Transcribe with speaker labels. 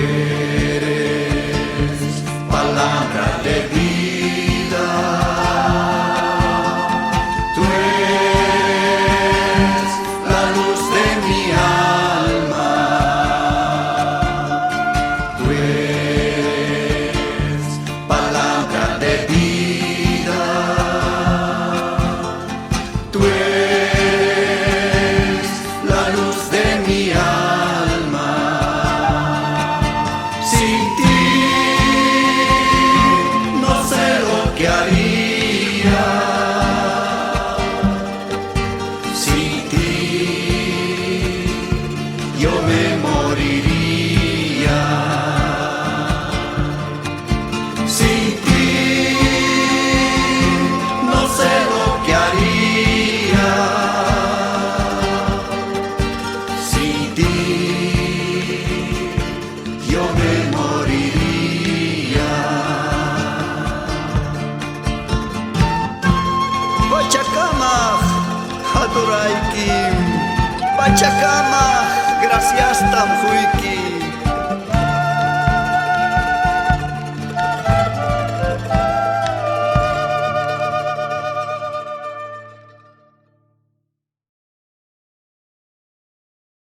Speaker 1: Tú eres palabra de vida. Tú eres la luz de mi alma. Tú eres palabra de vida. Tú eres la luz de mi alma. Sin ti no sé lo que haría. Sin ti yo me moriría. Sin ti no sé lo que haría. Sin ti yo me moriría.
Speaker 2: Pachakamaq, adoraykim. Pachakamaq, graciastam quyki.